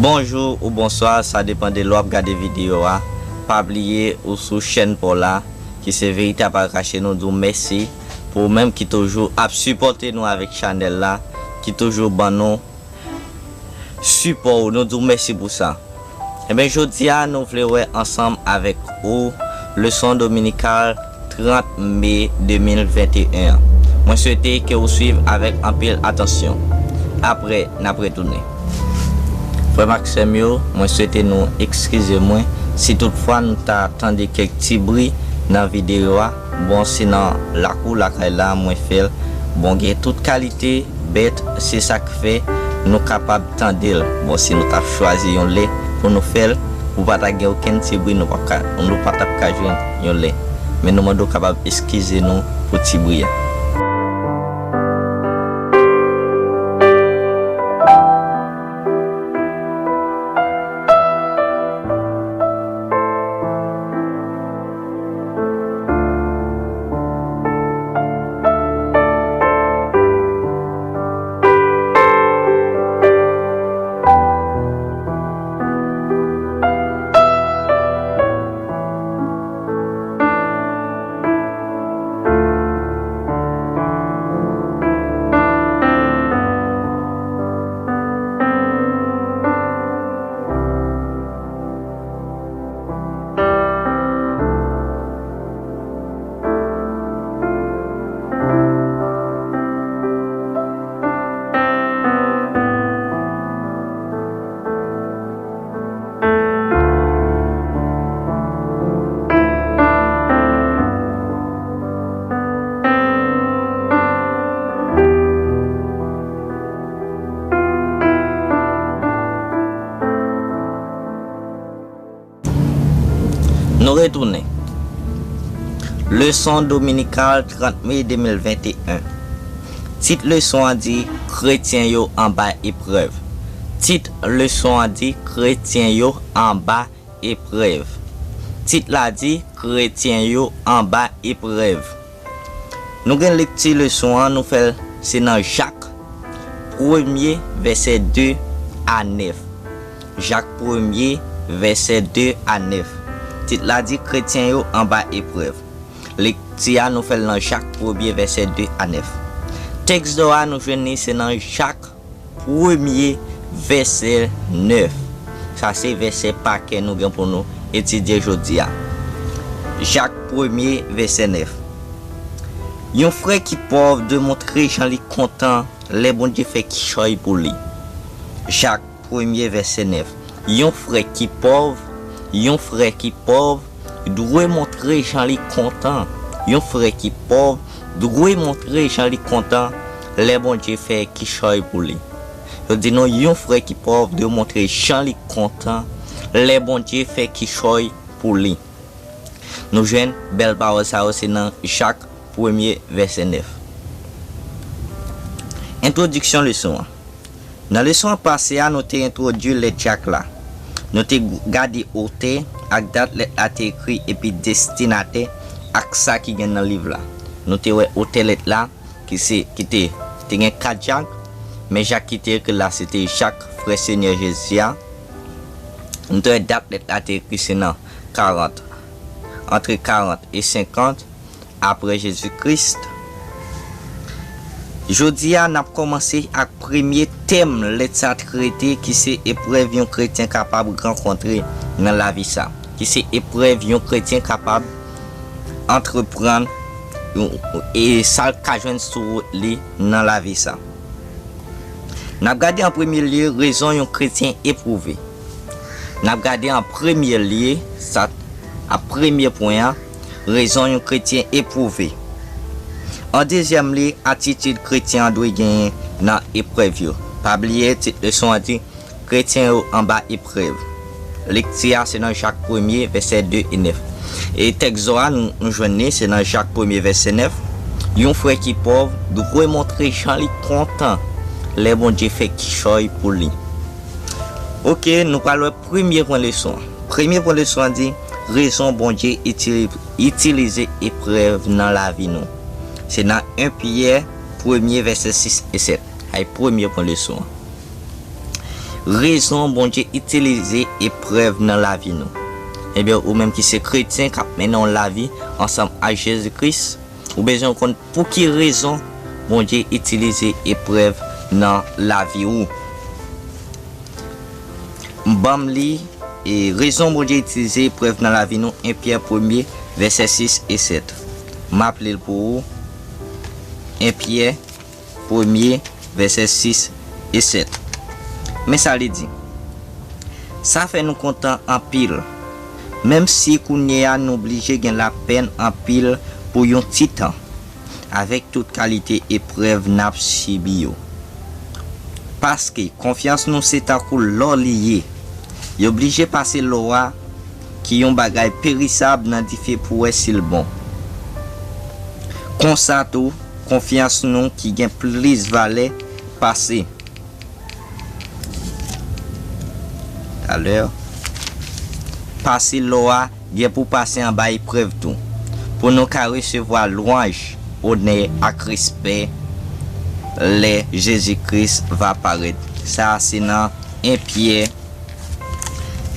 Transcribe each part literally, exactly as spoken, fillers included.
Bonjou ou bonswa, sa depann de lè w ap gade videyo a. Pa bliye ou sou chèn pa w la, ki se Verite a pa kache, nou di w mèsi pou ou menm ki toujou ap sipòte nou avèk chanèl la, ki toujou ban nou sipò w, nou di w mèsi pou sa. Ebyen, jodi a, nou vle wè ansanm avèk ou leson dominikal trant me de mil venteyen an. Mwen swete ke ou swiv avèk anpil atansyon. Apre, n ap retounen. Frè m ak sè m yo, mwen swete nou eskize mwen si toutfwa nou ta tande kèk ti bri nan videyo a. Bon, se nan lakou lakay la mwen fè l. Bon, gen tout kalite bèt, se sa k fè nou kapab tande l. Bon, si nou t ap chwazi yon lè pou nou fè l, ou pa t ap gen okenn ti bri, nou p ap ka, nou pa t ap ka jwenn yon lè. Men nou mande w kapab eskize nou pou ti bri a. Nou retounen. Leson dominikal trant me de mil venteyen. Tit leson an di, Kretyen yo anba eprèv. Tit leson an di, Kretyen yo anba eprèv. Tit la di, Kretyen yo anba eprèv. Nou gen lekti leson an, nou fè l, se nan Jak premye, vèsè de a nèf. Jak premye, vèsè de a nèf. Tit la di, Kretyen yo anba eprèv. Lekti a, nou fè l nan Jak premye, vèsè de a nèf. Tèks dò a, nou jwenn li, se nan Jak premye, vèsè nèf. Sa se vèsè pakè nou gen pou nou etidye jodi a. Jak premye, vèsè nèf. Yon frè ki pòv dwe montre jan li kontan lè Bondye fè kichòy pou li. Jak premye, vèsè nèf. Yon frè ki pòv, yon frè ki pòv dwe montre jan li kontan. Yon frè ki pòv dwe montre jan li kontan lè Bondye fè kichòy pou li. Yo di nou, yon frè ki pòv dwe montre jan li kontan lè Bondye fè kichòy pou li. Nou jwenn bèl pawòl sa yo, se nan Jak premye, vèsè nèf. Entwodiksyon leson an. Nan leson an pase a, nou te entwodui lèt Jak la. Nou te gade otè ak dat lèt la te ekri epi destinatè ak sa ki gen nan liv la. Nou te wè otè lèt la ki se, ki te, te gen kat Jak, men Jak ki te ekri la se te Jak, frè Senyè Jezi a. Nou te wè dat lèt la te ekri se nan karant, antre karant e senkant apre Jezi Kris. Jodi a, n ap kòmanse ak premye tèm lèt sa trete, ki se eprèv yon kretyen kapab rankontre nan lavi sa, ki se eprèv yon kretyen kapab antreprann e sa l ka jwenn sou wout li nan lavi sa. N ap gade an premye lye rezon yon kretyen epwouve. N ap gade an premye lye, sa a premye pwen an, rezon yon kretyen epwouve. An dezyèm lye, atitid kretyen an dwe genyen nan eprèv yo. Pa bliye, tit leson an di, Kretyen yo anba eprèv. Lekti a se nan Jak premye, vèsè de e nèf. E tèks dò a nou, nou jwenn li, se nan Jak premye, vèsè nèf. Yon frè ki pòv dwe montre jan li kontan lè Bondye fè kichòy pou li. Oke, nou pral wè premye pwen leson an. Premye pwen leson an di, rezon Bondye itili-, itilize eprèv nan lavi nou. Se nan en Pyè premye, vèsè sis e sèt. Ay premye pwen leson an. Rezon Bondye itilize eprèv nan lavi nou. Ebyen, ou menm ki se kretyen k ap mennen yon lavi ansanm ak Jezi Kris, ou bezwen konn pou ki rezon Bondye itilize eprèv nan lavi ou. M ban m li, e rezon Bondye itilize eprèv nan lavi nou, en Pyè premye, vèsè sis e sèt. M ap li l pou ou. En Pyè premye, vèsè sis e sèt. Men sa li di: Sa fè nou kontan anpil, menm si kounye a nou blije gen lapenn anpil pou yon ti tan, avèk tout kalite eprèv n ap sibi yo. Paske konfyans nou se tankou lò li ye. Yo blije pase lò a, ki yon bagay perisab, nan dife pou wè si l bon. Konsa tou, konfyans nou ki gen plis valè pase, talè, pase lò a, gen pou pase anba eprèv tou, pou nou ka resevwa lwanj, onè ak respè lè Jezi Kris va parèt. Sa a se nan en Pyè,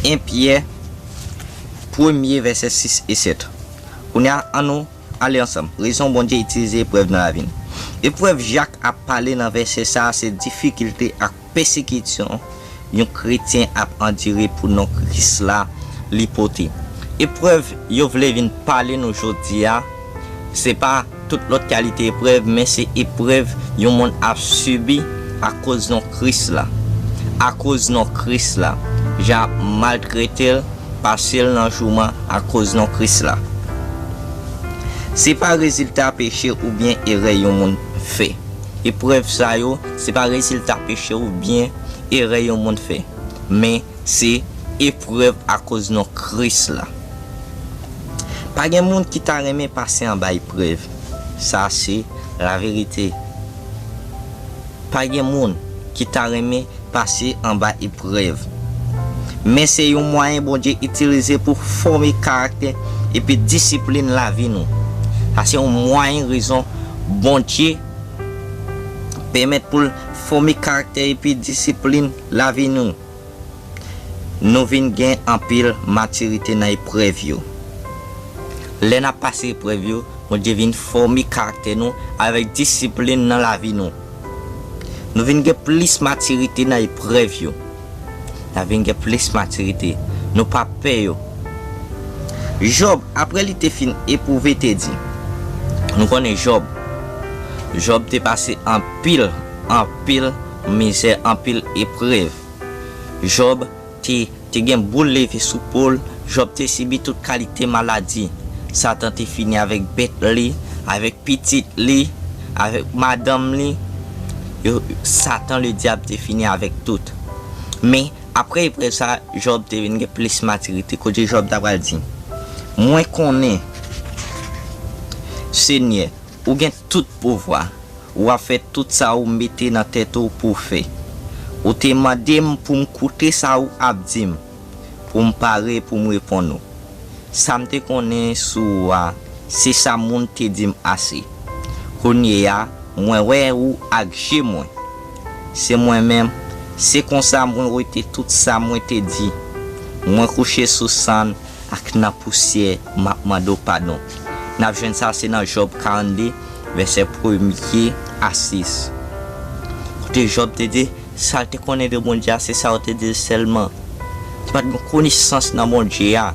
en Pyè premye, vèsè sis e sèt. Kounye a, ann nou ale ansanm. Rezon Bondye itilize eprèv nan lavi n. Eprèv Jak ap pale nan vèsè sa a se difikilte ak pèsekisyon yon kretyen ap andire pou non Kris la li pote. Eprèv yo vle vin pale nou jodi a, se pa tout lòt kalite eprèv, men se eprèv yon moun ap sibi akoz non Kris la. Akoz non Kris la. Jan ap maltrete l, pase l nan jouman akoz non Kris la. Se pa rezilta peche oubyen erè yon moun fè. Eprèv sa yo, se pa rezilta peche oubyen erè yon moun fè, men se eprèv akoz non Kris la. Pa gen moun ki ta renmen pase anba eprèv. Sa se laverite. Pa gen moun ki ta renmen pase anba eprèv. Men se yon mwayen Bondye itilize pou fòme karaktè epi disiplin lavi nou. Sa se yon mwayen rezon Bondye pèmèt pou l fòme karaktè epi disiplin lavi nou. Nou vin gen anpil matirite nan eprèv yo. Lè n ap pase eprèv yo, Bondye vin fòme karaktè nou avèk disiplin nan lavi nou. Nou vin gen plis matirite nan eprèv yo. N a vin gen plis matirite. Nou pa pè yo. Jòb, apre li te fin epwouve, te di, nou konnen Jòb. Jòb te pase anpil, anpil mizè, anpil eprèv. Jòb te, te gen boul leve sou po l. Jòb te sibi tout kalite maladi. Satan te fini avèk bèt li, avèk pitit li, avèk madanm li. Yo, Satan, le dyab, te fini avèk tout. Men, apre eprèv sa, Jòb te vin gen plis matirite. Kote Jòb ta pral di, mwen konnen, Senyè, ou gen tout pouvwa. W ap fè tout sa ou mete nan tèt ou pou w fè. Ou te mande m pou m koute sa ou ap di m, pou m pare pou m reponn ou. Sa m te konnen sou ou a, se sa moun te di m ase. Kounye a, mwen wè ou ak je mwen. Se mwen menm, se konsa mwen rete tout sa mwen te di. Mwen kouche sou sann ak nan pousyè, m ap mande w padon. N ap jwenn sa, se nan Jòb karannde, vèsè premye a sis. Kote Jòb te di, sa l te konnen de Bondye a, se sa yo te di l sèlman. Li pa t gen konesans nan Bondye a.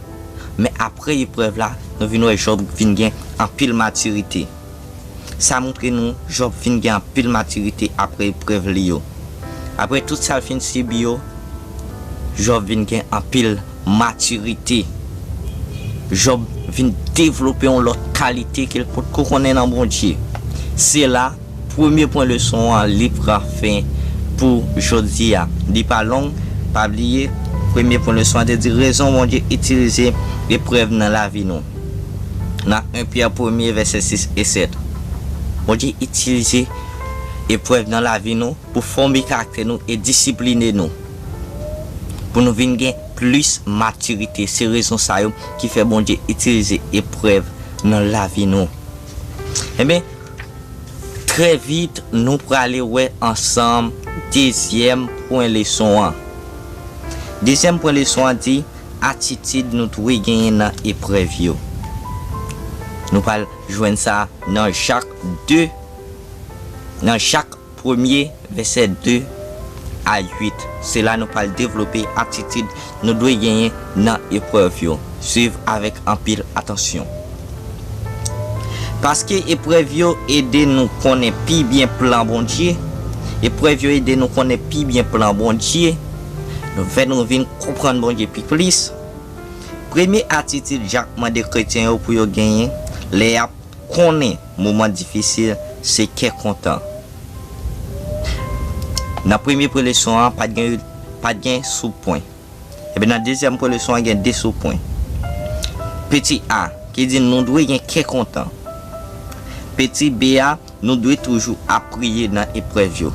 Men apre eprèv la, nou vin wè Jòb vin gen anpil matirite. Sa montre nou Jòb vin gen anpil matirite apre eprèv li yo. Apre tout sa l fin sibi yo, Jòb vin gen anpil matirite. Jòb vin devlope yon lòt kalite ke l potko konnen nan Bondye. Se la, premye pwen leson an, li pran fen pou jodi a. Li pa long, pa bliye, premye pwen leson an te di rezon Bondye itilize eprèv nan lavi nou. Nan en Pyè premye, vèsè sis e sèt. Bondye itilize eprèv nan lavi nou pou fòme karaktè nou e disipline nou. Pou nou vin gen plis matirite. Se rezon sa yo ki fè Bondye itilize eprèv nan lavi nou. Ebyen, trè vit, nou prale wè ansanm dezyèm pwen leson an. Dezyèm pwen leson an di, atitid nou dwe genyen nan eprèv yo. Nou pral jwenn sa nan Jak de, nan Jak premye, vèsè de a uit. Se la nou pral devlope atitid nou dwe genyen nan eprèv yo. Swiv avèk anpil atansyon. Paske eprèv yo ede nou konnen pi byen plan Bondye, eprèv yo ede nou konnen pi byen plan Bondye, nou fè nou vin konprann Bondye pi plis. Premye atitid Jak mande kretyen yo pou yo genyen lè y ap konnen moman difisil, se kè kontan. Nan premye pwen leson an, pa t gen, pa t gen soupwen. Epi nan dezyèm pwen leson an, gen de soupwen. Peti A, ki di nou dwe gen kè kontan. Peti B a, nou dwe toujou ap priye nan eprèv yo.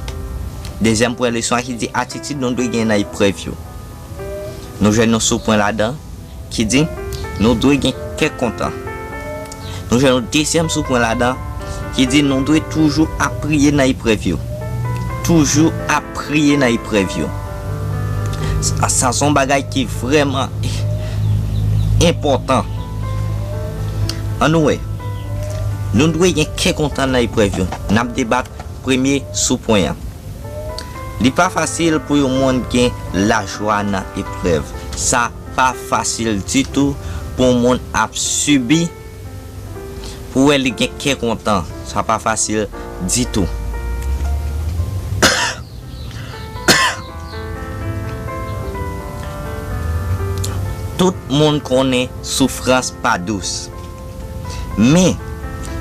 Dezyèm pwen leson an ki di atitid nou dwe gen nan eprèv yo. Nou jwenn yon soupwen ladan ki di nou dwe gen kè kontan. Nou jwenn yon dezyèm soupwen ladan ki di nou dwe toujou ap priye nan eprèv yo. Toujou ap priye nan eprèv yo. Sa, sa se yon bagay ki vrèman enpòtan. Ann nou wè. Nou dwe gen kè kontan nan eprèv yo. N ap debat premye soupwen an. Li pa fasil pou yon moun gen lajwa nan eprèv. Sa pa fasil ditou pou yon moun ap sibi, pou wè li gen kè kontan. Sa pa fasil ditou. Tout moun konnen soufrans pa dous. Men,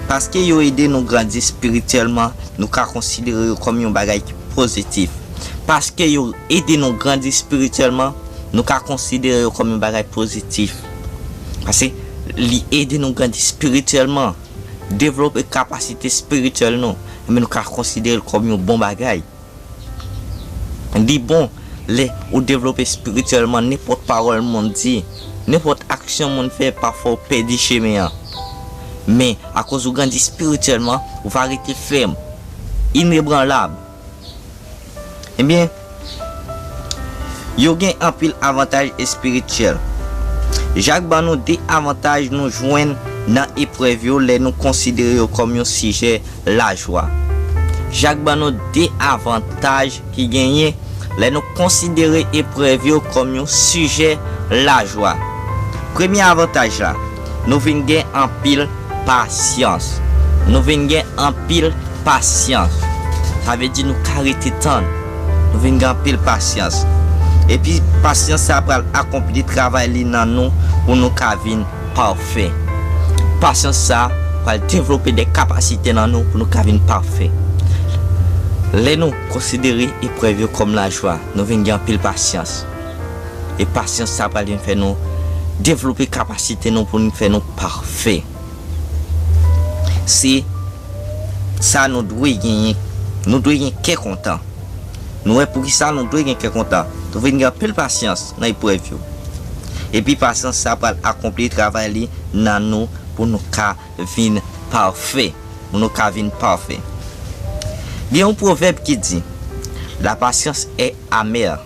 paske yo ede nou grandi espirityèlman, nou ka konsidere yo kòm yon bagay ki pozitif. Paske yo ede nou grandi espirityèlman, nou ka konsidere yo kòm yon bagay pozitif. Paske li ede nou grandi espirityèlman, devlope kapasite espirityèl nou, men nou ka konsidere l kòm yon bon bagay. Li bon lè ou devlope espirityèlman, nenpòt pawòl moun di, nenpòt aksyon moun fè, pafwa ou pèdi chemen an. Men, akoz ou grandi espirityèlman, ou va rete fèm, inebranlab. Ebyen, yo gen anpil avantaj espirityèl. Jak ban nou de avantaj nou jwenn nan eprèv yo lè nou konsidere yo kòm yon sijè lajwa. Jak ban nou de avantaj ki genyen lè nou konsidere eprèv yo kòm yon sijè lajwa. Premye avantaj la, nou vin gen anpil pasyans. Nou vin gen anpil pasyans. Sa vle di nou ka rete tann. Nou vin gen anpil pasyans. Epi pasyans sa pral akonpli travay li nan nou pou nou ka vin pafè. Pasyans sa pral devlope de kapasite nan nou pou nou ka vin pafè. Lè nou konsidere eprèv yo kòm lajwa, nou vin gen anpil pasyans. E pasyans sa pral vin fè nou devlope kapasite nou pou nou fè nou pafè. Se sa nou dwe genyen. Nou dwe gen kè kontan. Nou wè poukisa nou dwe gen kè kontan. Nou vin gen anpil pasyans nan eprèv yo. Epi pasyans sa pral akonpli travay li nan nou pou nou ka vin pafè. Pou nou ka vin pafè. Gen yon pwovèb ki di, la patience est amère,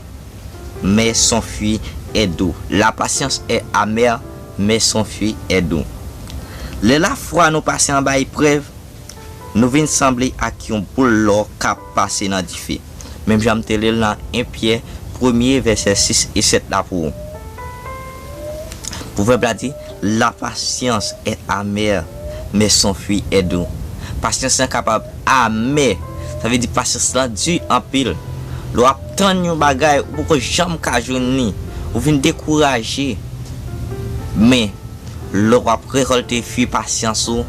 mais son fruit est doux. La patience est amère, mais son fruit est doux. Lè lafwa nou pase anba eprèv, nou vin sanble ak yon boul lò k ap pase nan dife. Menm jan m te li l nan en Pyè premye, vèsè sis e sèt la pou ou. Pwovèb la di, la patience est amère, mais son fruit est doux. Pasyans lan kapab amè. Sa vle di pasyans lan di anpil. Lè w ap tann yon bagay, ou poko janm ka jwenn li. Ou vin dekouraje. Men, lè w ap rekòlte fwi pasyans ou,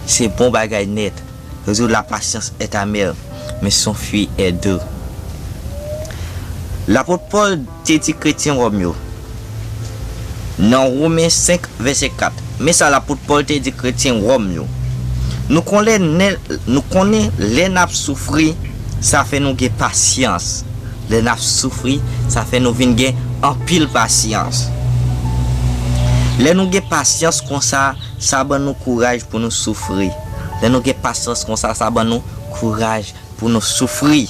se bon bagay nèt. Yo di, la patience est amère, mais son fruit est doux. Lapot Pòl te di kretyen Wòm yo, nan Women senk, vèsè kat, men sa lapot Pòl te di kretyen Wòm yo, nou konnen, nou konnen lè n ap soufri, sa fè nou gen pasyans. Lè n ap soufri, sa fè nou vin gen anpil pasyans. Lè nou gen pasyans konsa, sa ban nou kouraj pou nou soufri. Lè nou gen pasyans konsa, sa ban nou kouraj pou nou soufri.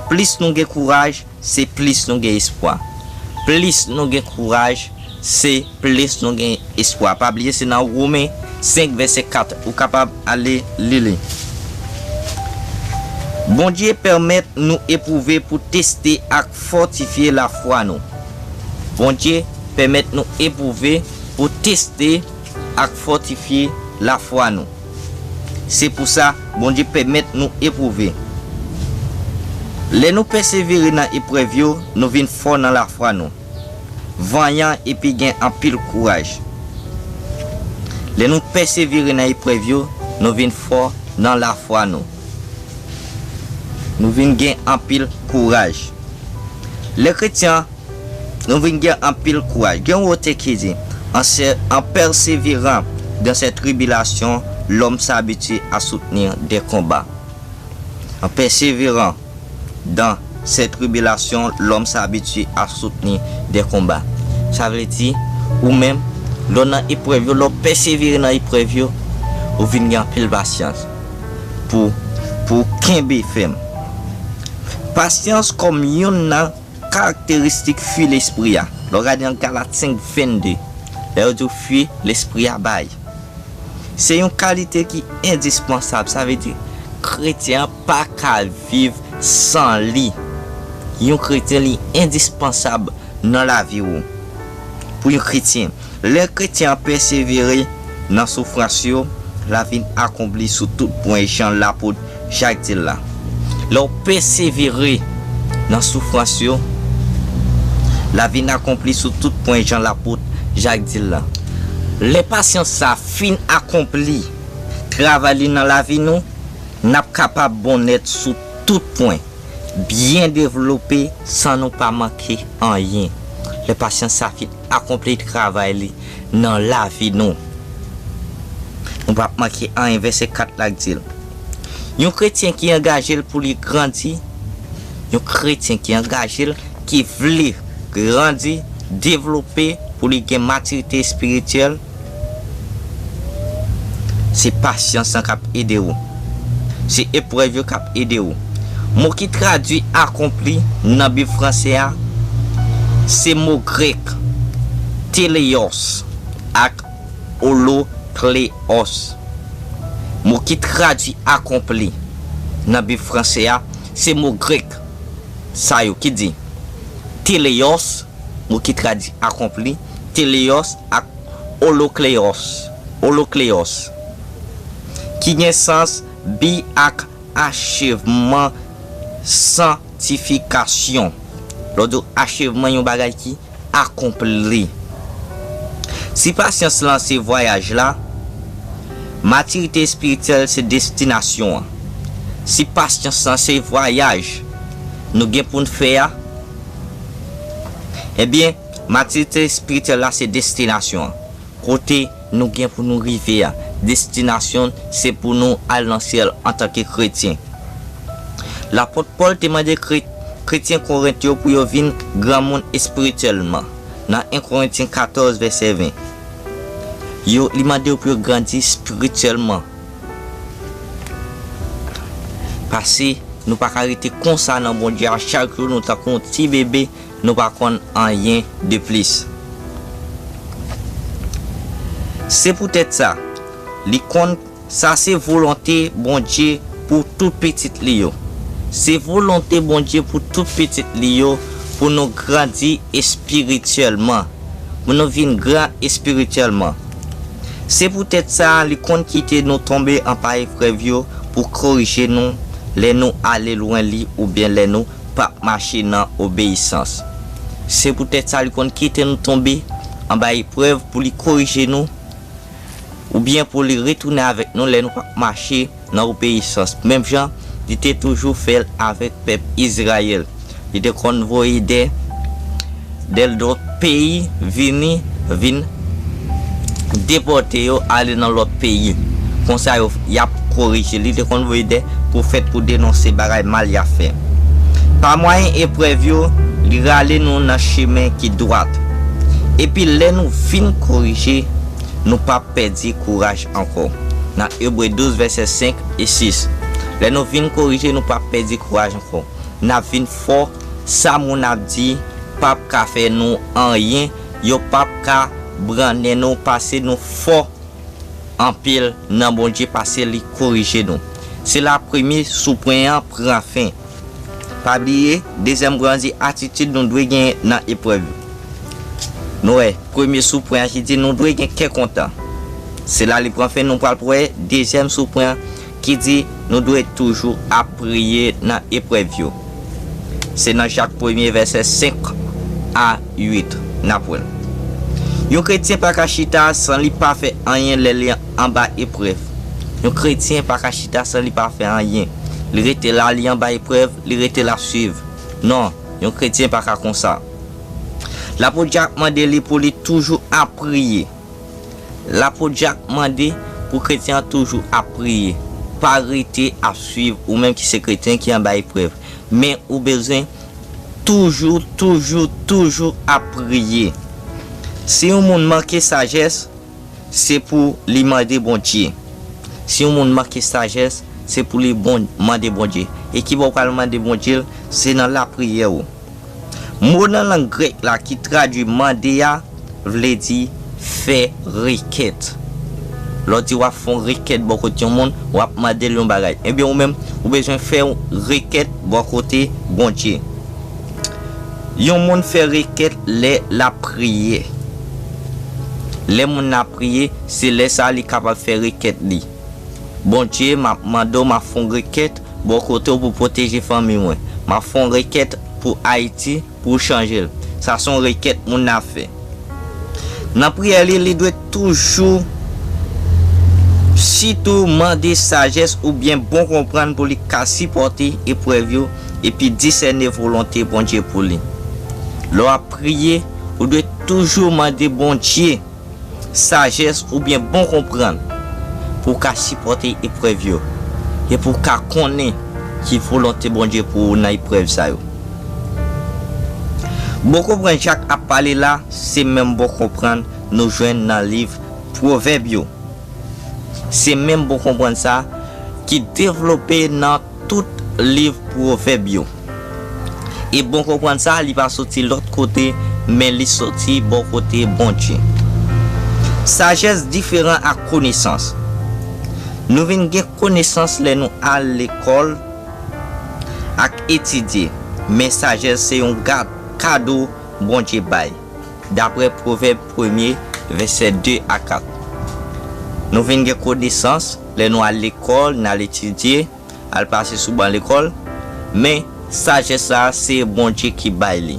Plis nou gen kouraj, se plis nou gen espwa. plis nou gen kouraj, se plis nou gen espwa. Pa bliye, se nan Women senk vèsè kat, ou kapab ale li li. Bondye pèmèt nou epwouve pou teste ak fòtifye lafwa nou. Bondye pèmèt nou epwouve pou teste ak fòtifye lafwa nou. Se pou sa, Bondye pèmèt nou epwouve. Lè nou pèsevere nan eprèv yo, nou vin fò nan lafwa nou. Vanyan epi gen anpil kouraj. Lè nou pèsevere nan eprèv yo, nou vin fò nan lafwa nou. Nou vin gen anpil kouraj. Lè kretyen, nou vin gen anpil kouraj. Gen yon otè ki di, en se, en persévérant dans ces tribulations, l'homme s'habitue à soutenir des combats. En persévérant dans ces tribulations, l'homme s'habitue à soutenir des combats. Sa vle di, ou menm, lè w nan eprèv yo, lè w pèsevere nan eprèv yo, ou vin gen anpil pasyans pou, pou w kenbe fèm. Pasyans kòm youn nan karakteristik fwi lespri a. Lè w gade nan Galat senk vennde, lè yo di w fwi lespri a bay. Se yon kalite ki endispansab, sa vle di kretyen an pa ka viv san li. Yon kretyen li endispansab nan lavi w. Pou yon kretyen, lè kretyen an pèsevere nan soufrans yo, l a vin akonpli sou tout pwen jan lapot Jak di l la. Lè w pèsevere nan soufrans yo, l a vin akonpli sou tout pwen jan lapot Jak di l la. Lè pasyans sa fin akonpli travay li nan lavi nou, n ap kapab bonnèt sou tout pwen, byen devlope san nou pa manke anyen. Lè pasyans sa fin akonpli travay li nan lavi nou, nou p ap manke anyen. Vèsè kat la k di l, yon kretyen ki angaje l pou li grandi, yon kretyen ki angaje l, ki vle grandi, devlope, pou li gen matirite espirityèl, se pasyans lan k ap ede w. Se eprèv yo k ap ede w. Mo ki tradui akonpli nan Bib franse a, se mo grèk teleios ak olokleos. Mo ki tradui akonpli nan Bib franse a, se mo grèk sa yo ki di teleios, mo ki tradui akonpli, teleios ak olokleos, olokleos, ki gen sans bi ak achevman, santifikasyon. Lè w di achevman yon bagay ki akonpli. Si pasyans lan se vwayaj la, matirite espirityèl se destinasyon an. Si pasyans lan se vwayaj nou gen pou n fè a, ebyen, matirite espirityèl la se destinasyon an. Kote nou gen pou nou rive a. Destinasyon se pou nou al nan syèl antanke kretyen. Lapot Pòl te mande kre-, kretyen Korent yo pou yo vin granmoun espirityèlman. Nan en Korentyen katòz, vèsè ven. Yo, li mande yo pou yo grandi espirityèlman. Paske nou pa ka rete konsa nan Bondye a, chak jou nou tankou yon ti bebe, nou pa konn anyen de plis. Se poutèt sa, li konn sa se volonte Bondye pou tout pitit li yo. Se volonte Bondye pou tout pitit li yo, pou nou grandi espirityèlman, pou nou vin gran espirityèlman. Se poutèt sa, li konn kite nou tonbe anba eprèv yo pou korije nou lè nou ale lwen li oubyen lè nou p ap mache nan obeyisans. Se poutèt sa, li konn kite nou tonbe anba eprèv pou li korije nou, oubyen pou li retounen avèk nou lè nou p ap mache nan obeyisans. Menm jan li te toujou fè l avèk pèp Izrayèl. Li te konn voye de, de lòt peyi vini, vin depòte yo ale nan lòt peyi. Konsa yo, y ap korije. Li te konn voye de pwofèt pou denonse bagay mal y ap fè. Pa mwayen eprèv yo, li rale nou nan chemen ki dwat. Epi lè nou vin korije, nou p ap pèdi kouraj ankò. Nan Ebre douz, vèsè senk e sis. Lè nou vin korije, nou p ap pèdi kouraj ankò. N ap vin fò, sa moun ap di, p ap ka fè nou anyen, yo p ap ka brannen nou, pase nou fò anpil nan Bondye, pase li korije nou. Se la premye soupwen an pran fen. Pa bliye, dezyèm pwen an di atitid nou dwe gen nan eprèv yo. Nou wè, premye soupwen an ki di nou dwe gen kè kontan. Se la li pran fen, nou pral wè dezyèm soupwen an ki di nou dwe toujou ap priye nan eprèv yo. Se nan Jak premye vèsè senk a uit n ap wè l. Yon kretyen pa ka chita san li pa fè anyen lè li anba eprèv. Yon kretyen pa ka chita san li pa fè anyen. Li rete la, li anba eprèv, li rete la swiv. Non, yon kretyen pa ka konsa. Lapot Jak mande li pou li toujou ap priye. Lapot Jak mande pou kretyen an toujou ap priye. Pa rete ap swiv ou menm ki se kretyen ki anba eprèv. Men ou bezwen toujou, toujou, toujou ap priye. Si yon moun manke sajès, se pou li mande Bondye. Si yon moun manke sajès, se pou li bon, mande Bondye. E ki bò w pral mande Bondye l? Se nan lapriyè w. Mo nan lang grèk la ki tradui mande a vle di fè rekèt. Lè w di w ap fè yon rekèt bò kote yon moun, w ap mande l yon bagay. Ebyen, ou menm, ou bezwen fè yon rekèt bò kote Bondye. Yon moun fè rekèt lè l ap priye. Lè moun nan ap priye, se lè sa a li kapab fè rekèt li. Bondye, m ap mande w, m ap fè yon rekèt bò kote w pou pwoteje fanmi mwen. M ap fè yon rekèt pou Ayiti, pou w chanje l. Sa se yon rekèt moun nan ap fè. Nan priyè li, li dwe toujou sitou mande sajès oubyen bon konprann pou li ka sipòte eprèv yo epi disène volonte Bondye pou li. Lè w ap priye, ou dwe toujou mande Bondye sajès oubyen bon konprann pou w ka sipòte eprèv yo e pou w ka konnen ki volonte Bondye pou ou nan eprèv sa yo. Bon konprann Jak ap pale la, se menm bon konprann nou jwenn nan liv Pwovèb yo. Se menm bon konprann sa ki devlope nan tout liv Pwovèb yo. E bon konprann sa, li pa soti lòt kote, men li soti bò kote Bondye. Sajès diferan ak konesans. Nou vin gen konesans lè nou al lekòl ak etidye, men sajès se yon gad, kado Bondye bay, dapre Pwovèb premye, vèsè de a kat. Nou vin gen konesans lè nou al lekòl, n al etidye, al pase sou ban lekòl, men sajès sa a se Bondye ki bay li.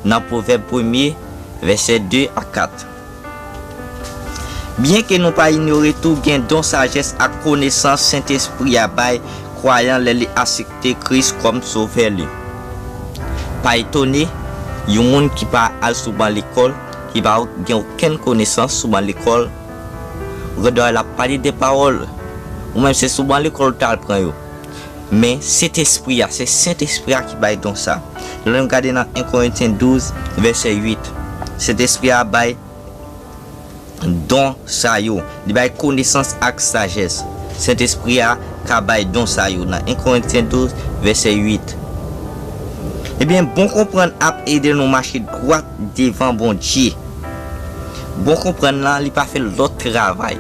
Nan Pwovèb premye, vèsè de a kat. Byenke nou pa inyore tou gen don sajès ak konesans Sentespri a bay kwayan lè li aksepte Kris kòm Sovè li. Pa etone, yon moun ki pa al sou ban lekòl, ki pa gen okenn konesans sou ban lekòl, ou gen dwa l ap pale de pawòl, ou menm se sou ban lekòl ou t al pran yo. Men Sentespri a, se Sentespri a ki bay don sa. Lè nou gade nan en Korentyen douz, vèsè uit, Sentespri a bay don sa yo. Li bay konesans ak sajès. Sentespri a ka bay don sa yo nan en Korentyen douz, vèsè uit. Ebyen, bon konprann ap ede nou mache dwat devan Bondye. Bon konprann lan, li pa fè lòt travay.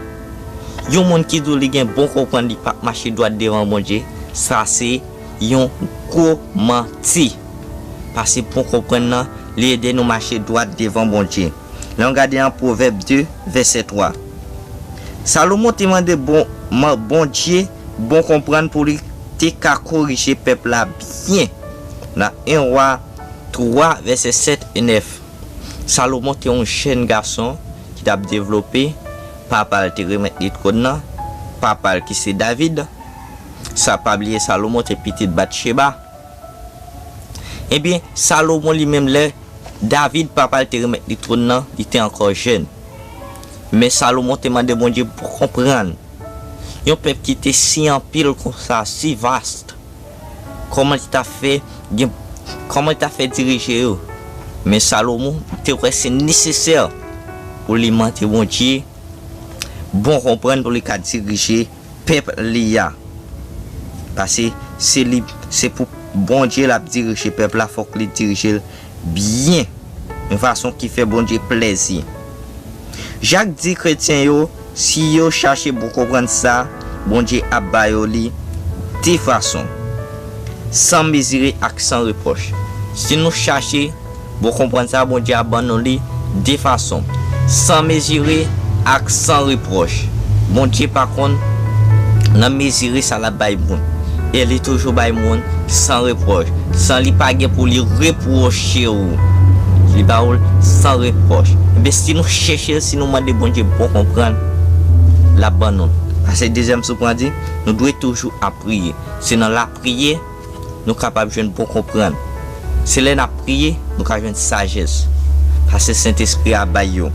Yon moun ki di w li gen bon konprann, li p ap mache dwat devan Bondye, sa se yon gwo manti. Pase bon konprann nan, li ede nou mache dwat devan Bondye. Lè nou gade nan Pwovèb de, vèsè twa. Salomon te mande bon, man, Bondye bon konprann pou li te ka korije pèp la byen. Nan en Wa twa, vèsè sèt e nèf. Salomon te yon jèn gason ki t ap devlope. Papa l te remèt li twòn nan. Papa l ki se David. Sa pa bliye Salomon te pitit Batcheba. Ebyen, Salomon li menm, lè David, papa l, te remèt li twòn nan, li te ankò jèn. Men Salomon te mande Bondye pou konprann. Yon pèp ki te si anpil konsa, si vas, kòman li ta fè gen, kòman li ta fè dirije yo? Men Salomon te wè se nesesè pou li mande Bondye bon konprann pou li ka dirije pèp li a. Pase se li, se pou Bondye l ap dirije pèp la, fòk li dirije l byen. yon fason ki fè Bondye plèzi. Jak di kretyen yo, si yo chache bon konprann sa, Bondye ap ba yo li de fason, san mezire ak san repwòch. Si nou chache bon konprann sa, Bondye ap ban nou li de fason, san mezire ak san repwòch. Bondye pa konn nan mezire sa l ap bay moun. E li toujou bay moun san repwòch, san li pa gen pou li repwoche w. Li ba ou l san repwòch. Ebyen, si nou chèche l, si nou mande Bondye bon konprann, l ap ban nou l. Paske dezyèm soupran di, nou dwe toujou ap priye. Se nan lapriyè nou kapab jwenn bon konprann. Se lè n ap priye, nou ka jwenn sajès. Paske Sentespri a bay yo.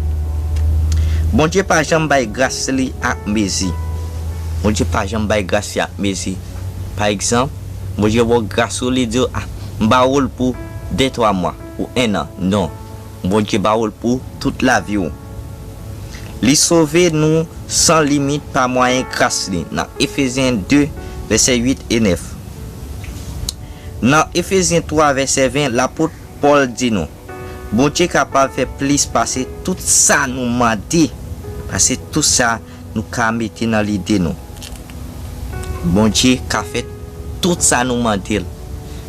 Bondye pa janm bay gras li ak mezi. Bondye pa janm bay gras li ak mezi. Pa egzanp, Bondye ba w gras ou, li di w, "A, m ba ou l pou de twa mwa, pou en an." Non. Bondye ba ou l pou tout lavi w. Li sove nou san limit pa mwayen gras li, nan Efezyen de, vèsè uit e nèf. Nan Efezyen twa, vèsè ven, lapot Pòl di nou, Bondye kapab fè plis pase tout sa nou mande, pase tout sa nou ka mete nan lide nou. Bondye ka fè tout sa nou mande l.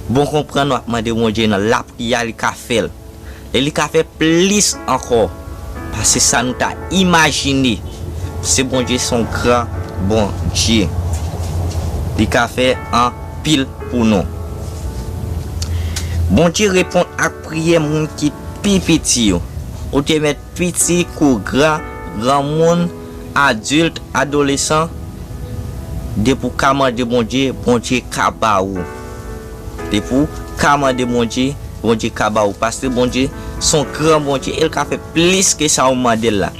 Bon konprann, w ap mande Bondye nan lapriyè, li ka fè l. E li ka fè plis ankò pase sa nou ta imajine. Se Bondye se yon gran Bondye. Li ka fè anpil pou nou. Bondye reponn ak priyè moun ki pi piti yo. Ou te mèt piti kou gran, granmoun, adilt, adolesan, depi w ka mande Bondye, Bondye ka ba ou. Depi w ka mande Bondye, Bondye ka ba ou. Paske Bondye se yon gran Bondye, e l ka fè plis ke sa ou mande l la.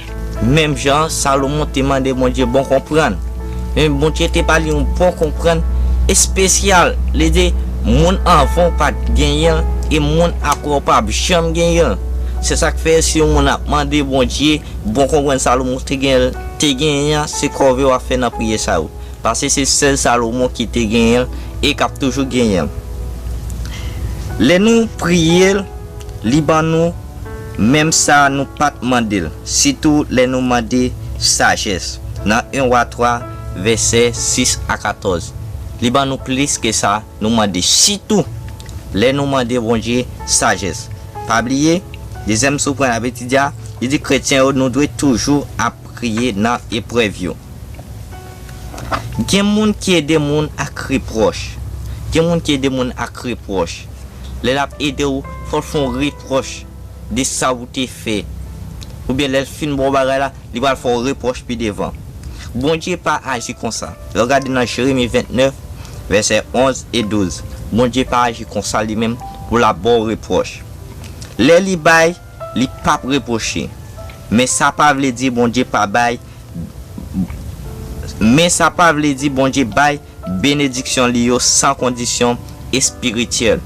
Menm jan Salomon te mande Bondye bon konprann. Men Bondye te ba li yon bon konprann espesyal. Li di, moun anvan w pa t genyen l, e moun apre w p ap janm genyen l. Se sa k fè si yon moun ap mande Bondye bon konprann Salomon te gen, te genyen an, se kòve w ap fè nan priyè sa yo. Paske se sèl Salomon ki te genyen l e k ap toujou genyen l. Lè nou priye l, li ban nou menm sa nou pa t mande l, sitou lè nou mande sajès. Nan en Wa twa, vèsè sis a katòz. Li ban nou plis ke sa nou mande, sitou lè nou mande Bondye sajès. Pa bliye, dezyèm soupran n ap etidye a, li di kretyen yo, nou dwe toujou ap priye nan eprèv yo. Gen moun ki ede moun ak repwòch. Gen moun ki ede moun ak repwòch. Lè l ap ede w, fò l fè yon repwòch de sa ou te fè. Oubyen lè l fin ba w bagay la, li pral fè w repwòch pi devan. Bondye pa aji konsa. Lè w gade nan Jeremi vennèf, vèsè onz e douz, Bondye pa aji konsa li menm pou l ap ba w repwòch. Lè li bay, li p ap repwoche. Men sa pa vle di Bondye pa bay Men sa pa vle di Bondye bay benediksyon li yo san kondisyon espirityèl.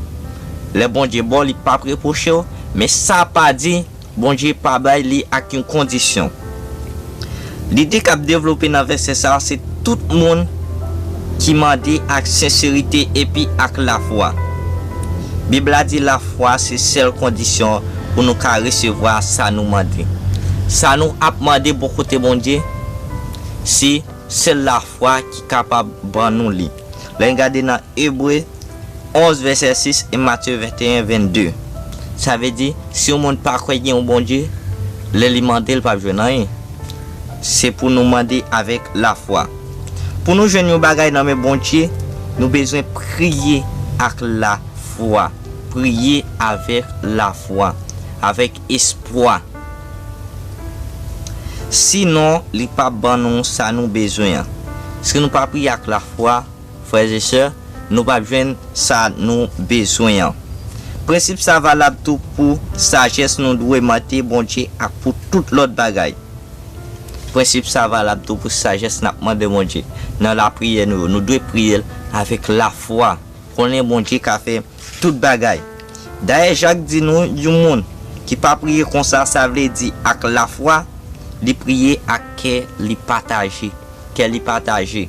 Lè Bondye ba w, li p ap repwoche w, men sa pa di Bondye pa bay li ak yon kondisyon. Lide k ap devlope nan vèsè sa a se tout moun ki mande ak senserite epi ak lafwa. Bib la di lafwa se sèl kondisyon pou nou ka resevwa sa nou mande. Sa nou ap mande bò kote Bondye, se sèl lafwa ki kapab ban nou li. Lè n gade nan Ebre onz vèsè sis e Matye venteyen vennde, sa vle di, si yon moun pa kwè gen yon Bondye, lè li mande, l p ap jwenn anyen. Se pou nou mande avèk lafwa. Pou nou jwenn yon bagay nan men Bondye, nou bezwen priye ak lafwa. Priye avèk lafwa, avèk espwa. Sinon, li p ap ban nou sa nou bezwen an. Si nou pa priye ak lafwa, frè e sè, nou p ap jwenn sa nou bezwen an. Prensip sa valab tou pou sajès nou dwe mande Bondye ak pou tout lòt bagay. Prensip sa valab tou pou sajès n ap mande Bondye. Nan lapriyè nou yo, nou dwe priye l avèk lafwa. Konnen Bondye ka fè tout bagay. Dayè, Jak di nou, yon moun ki pa priye konsa, sa vle di ak lafwa, li priye ak kè li pataje. Kè li pataje.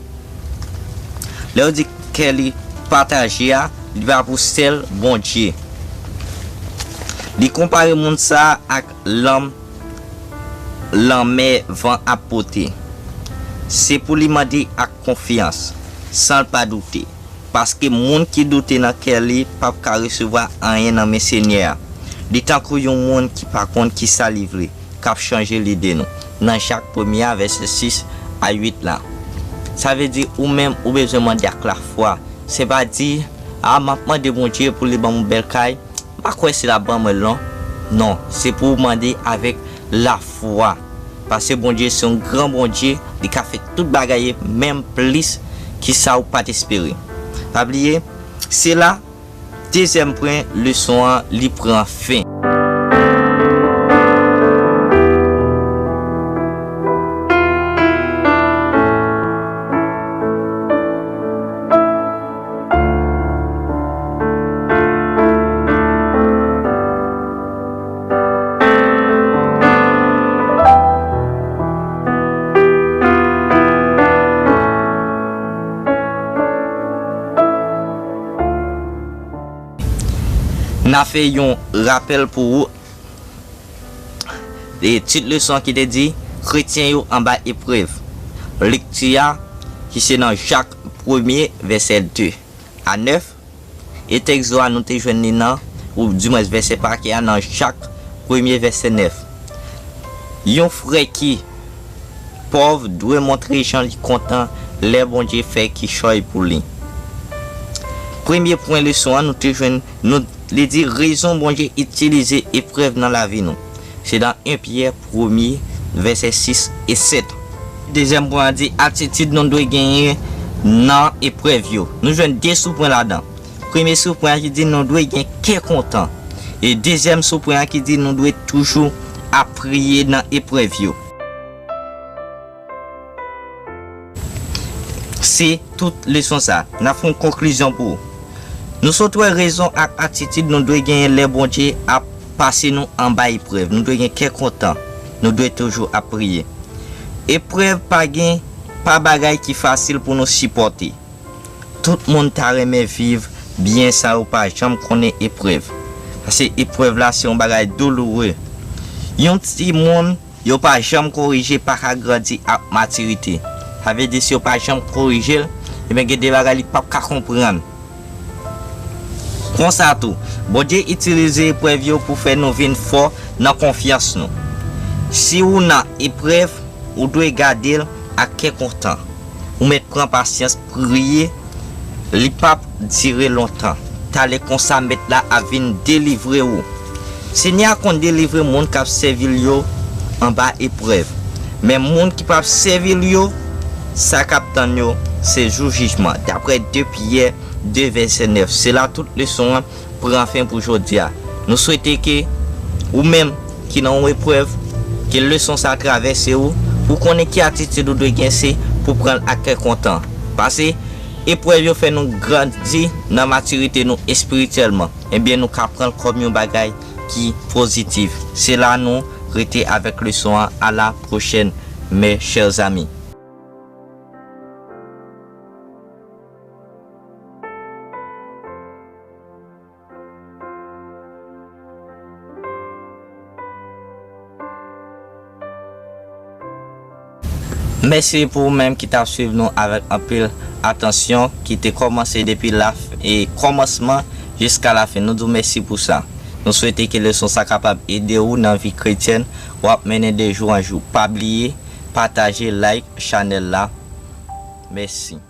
Lè yo di kè li pataje a, li pa pou sèl Bondye. Li konpare moun sa a ak lanm lanmè van ap pote. Se pou li mande ak konfyans, san l pa doute, paske moun ki doute nan kè li p ap ka resevwa anyen nan men Senyè a. Li tankou yon moun ki pa konn ki sa li vle, k ap chanje lide nou, nan Jak premye a, vèsè sis a uit la. Sa vle di, ou menm, ou bezwen mande ak lafwa. Se pa di, a, m ap mande Bondye pou li ban m yon bèl kay, m pa kwè si l ap ban mwen l non. Non, se pou w mande avèk lafwa. Paske Bondye se yon gran Bondye, li ka fè tout bagay, menm plis ki sa ou pa t espere. Pa bliye, se la, dezyèm pwen leson an, li pran fen. N a fè yon rapèl pou ou. E tit leson an ki te di, Kretyen yo anba eprèv. Lekti a, ki se nan Jak premye, vèsè de a nèf, e tèks a nou te jwenn li nan, oudimwens vèsè pake a nan Jak premye, vèsè nèf. Yon frè ki pòv dwe montre jan li kontan lè Bondye fè kichòy pou li. Premye pwen leson an, nou te jwenn, nou, li di rezon Bondye itilize eprèv nan lavi nou. Se nan en Pyè premye, vèsè sis e sèt. Dezyèm pwen an di atitid nou dwe genyen nan eprèv yo. Nou jwenn de soupwen ladan. Premye soupwen an ki di nou dwe gen kè kontan. E dezyèm soupwen an ki di nou dwe toujou ap priye nan eprèv yo. Se tout leson sa. N ap fè yon konklizyon pou ou. Nou sot wè rezon ak atitid nou dwe genyen lè Bondye ap pase nou anba eprèv. Nou dwe gen kè kontan. Nou dwe toujou ap priye. Eprèv pa gen, pa bagay ki fasil pou nou sipòte. Tout moun ta renmen viv byen san yo pa janm konnen eprèv. Paske eprèv la se yon bagay douloure. Yon timoun yo pa janm korije pa ka grandi ak matirite. Sa vle di si yo pa janm korije l, ebyen gen de bagay li p ap ka konprann. Konsa tou, Bondye itilize eprèv yo pou fè nou vin fò nan konfyans nou. Si ou nan eprèv, ou dwe gade l ak kè kontan. Ou mèt pran pasyans, priye, li p ap dire lontan. Talè konsa Mèt la ap vin delivre ou. Senyè a konn delivre moun k ap sèvi l yo anba eprèv. Men moun ki p ap sèvi l yo, sa k ap tann yo, se jou jijman, daprè de Pyè de vèsè nèf. Se la tout leson an pran fen pou jodi a. Nou swete ke ou menm ki nan yon eprèv, ke leson sa a travèse ou, pou konnen ki atitid ou dwe gen, se pou pran l ak kè kontan. Paske eprèv yo fè nou grandi nan matirite nou espirityèlman. Ebyen, nou ka pran l kòm yon bagay ki pozitif. Se la nou rete avèk leson an. À la prochaine, mes chers amis. Mèsi pou ou menm ki t ap swiv nou avèk anpil atansyon, ki te kòmanse depi la, e kòmansman jiska lafen. Nou di w mèsi pou sa. Nou swete ke leson sa kapab ede w nan vi kretyèn w ap mennen de jou an jou. Pa bliye pataje, like chanèl la. Mèsi.